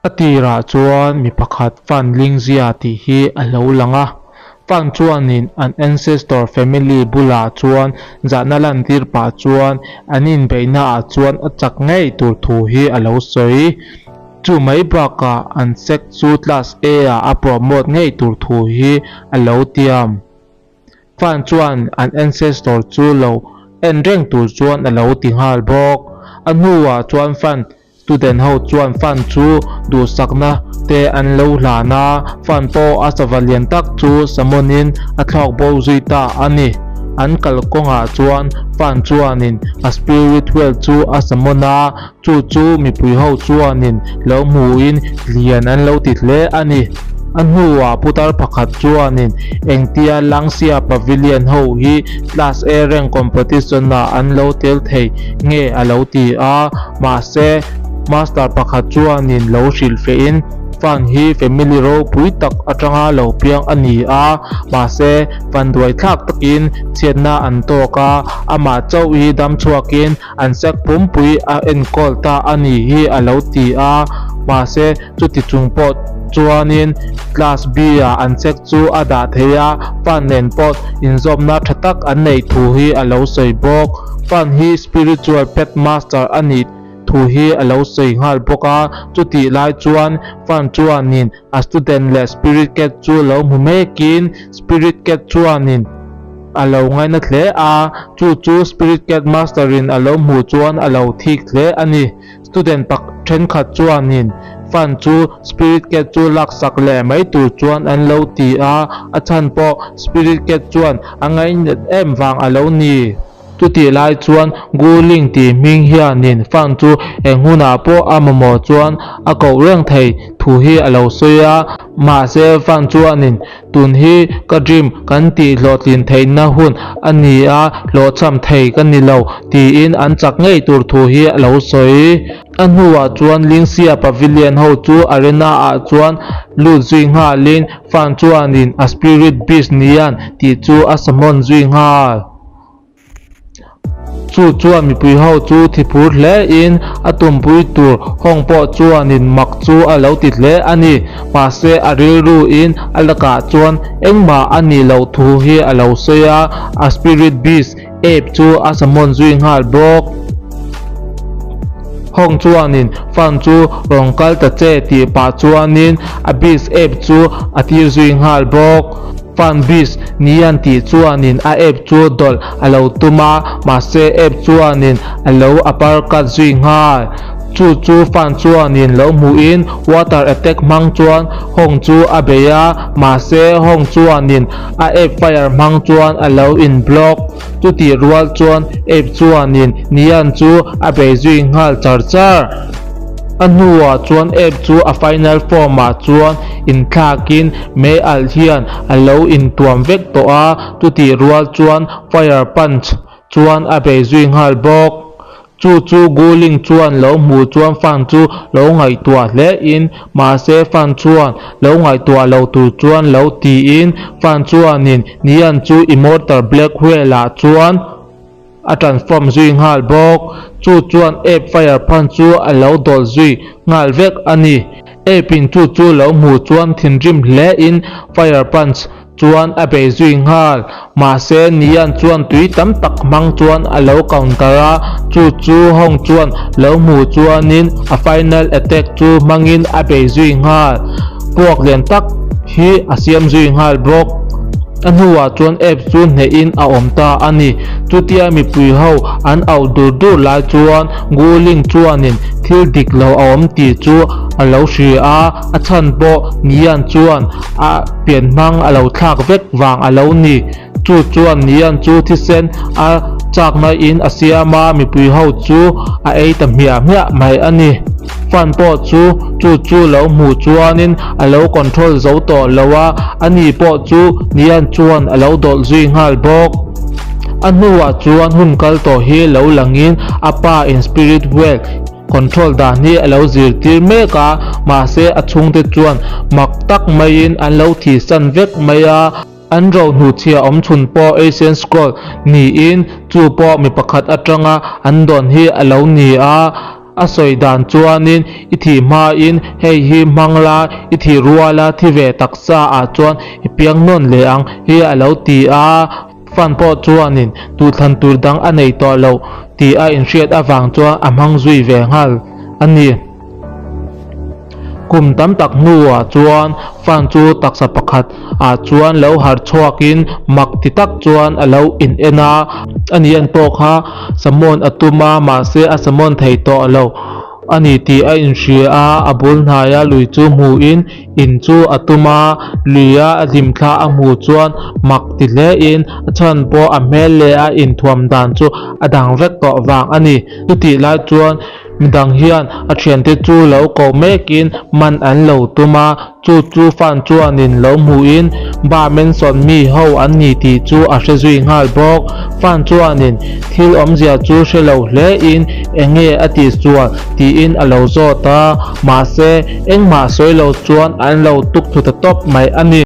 A tirah chuan mi pakhat Fan Lingzia tih hi a lo lang a, Fan chuanin an ancestor family bulah chuan zahna lantir pah chuan an inbeihna ah chuan a chak ngei tur thu hi a lo sawi. Chu mai bakah an sect chu class A ah a promote ngei tur thu hi a lo tiam. Fan chuan an ancestor chu lo en reng tur chuan a lo ti nghal bawk. A hnuah chuan Fan student ho chuan Fan chu duhsakna te an lo hlan a, Fan pawh a sava lian tak chu summon-in a thlawk bo zui ta a ni. An kalkawngah chuan Fan chuanin a spirit wheel chu a summon a, Chu chu mipui ho chuanin lo hmuhin lian an lo ti hle a ni. A hnuah putar pakhat chuanin engtia Langsia Pavilion ho hi Class A rank competition ah an lo tel thei nge a lo ti a, mahse master pakhat chuanin lo hrilh fehin Fan hi family ropui tak atanga lo piang a ni a, mahse vanduai thlak takin chhiatna an tawk a, amah chauh hi dam chhuakin An sek pumpui a enkawl ta a nih hi a lo ti a, mahse chuti chung pawh chuanin class B ah an sek chu a dah thei a, fan nen pawh inzawmna tha tak an neih thu hi a lo sawi bawk. Fan hi spiritual pet master a nih thu hi a lo sawi nghal bawk a, chutih lai chuan fan chuanin a student leh spirit cat chu lo hmu mekin spirit cat chuanin A lo ngaina hle a, chu chu Spirit Cat Master in a lo hmuh chuan a lo thik hle a ni. Student pak thenkhat chuanin Fan chu Spirit Cat chu laksak leh mai tur chuan an lo ti a, a chhan pawh Spirit Cat chuan a ngainat em vang a lo ni. Chutih lai chuan Guling tih hming hianin Fan chu eng hunah pawh a mamawh chuan a koh reng thei thu hi a lo sawi a, mahse Fan chuanin Tun hi ka dream kan tih hlawhtlin theihna hun a ni a, hlawhchham thei ka ni lo, tiin an chak ngei tur thu hi a lo sawi. A hnuah chuan Lingsia Pavilion ho chu arena ah chuan lut zui nghalin Fan chuanin a spirit beast nian tih chu a summon zui nghal. Chu chuan mipui ho chu thi phur hle in a tumpui tur hawng pawh chuanin mak chu a lo ti hle a ni. Mahse a rilru in a lakah chuan engmah a nih loh thu hi a lo sawi a, a spirit beast ape chu a summon zui nghal bawk. Hawng chuanin fan chu rawn kal ta che tih pah chuanin a beast ape chu a tir zui nghal bawk. Fan beast ni an tih chuanin a app chu dawlh a lo tum a, mahse app chuanin a lo uppercut zui nghal. Chu chu fan chuanin lo hmuhin water attack hmang chuan Hong chu a bei a, mahse Hong chuanin a app fire hmang chuan a lo in block. Chutih rual chuan app chuanin Nian chu a bei zui nghal char char. A hnuah chuan app chu a final form ah chuan inthlakin mei alh hian a lo intuam vek tawh a, chutih rual chuan fire punch chuan a bei zui nghal bawk. Chu chu Guling chuan lo hmuh chuan fan chu lo ngaihtuah hle in, mahse fan chuan lo ngaihtuah lo tur chuan lo tiin fan chuanin Nian chu Immortal Black Whale ah chuan a transform zui nghal bawk. Chu chuan Ape Fire Punch chu a lo dawlh zui nghal vek a ni. Ape in chu chu lo hmuh chuan thinrim hle in Fire Punch chuan a bei zui nghal. Mahse Nian chuan tui tam tak hmang chuan a lo counter a, chu chu Hong chuan lo hmuh chuanin a final attack chu hmangin a bei zui nghal. Puak lian tak hi a siam zui nghal bawk. A hnuah chuan app chu hnehin a awm ta a ni. Chutia mipui ho an auh dur dur lai chuan Guling chuanin thil dik lo a awm tih chu a lo hria a, a chhan pawh Nian chuan a pian hmang a lo thlak vek vang a lo ni. Chu chuan Nian chu thisen a chakna in a siam a, mipui ho chu a ei ta hmiah hmiah mai a ni. Fan pawh chu chu chu lo hmuh chuanin a lo control zo tawh lo a, ani pawh chu Nian chuan a lo dawlh zui nghal bawk. A hnuah chuan hun kal tawh hi lo langin a pa in spirit wheel control dan hi a lo zirtir mek a, mahse a chhungte chuan mak tak maiin an lo thihsan vek mai a. An ro hnuchhia awm chhun pawh Asian Scroll niin chu pawh mi pakhat atanga an dawn hi a lo ni a. A sawi dan chuanin i thih hmain hei hi hmang la, i thih ruala thi ve taksa ah chuan i piang nawn leh ang hi a lo ti a. Fan pawh chuanin duhthlan tur dang a nei tawh lo tih a inhriat avang chuan a hmang zui ve nghal a ni. Kum tam tak hnuah chuan fan chu taksa pakhat ah chuan lo harh chhuakin mak ti tak chuan a lo in en a. Ani en pawh kha samawn a tum a, mahse a samawn thei tawh lo a ni tih a inhria a, a bul hnaia lui chu hmuhin in chu a tum a, luia a hlimthla a hmuh chuan mak ti hlein a chhan pawh a hmel leh a inthuam dan chu a dang vek tawh vang a ni. Chutih lai chuan Midang hian a thiante chu lo ko mekin man an lo tum a, chu chu fan chuanin lo hmuhin Ba Manson mi ho an ni tih chu a hre zui nghal bawk. Fan chuanin thil awmzia chu hre lo hlein eng nge a tih sual tiin a lo zawt a, mahse engmah sawi lo chuan an lo tuk thlu ta tawp mai a ni.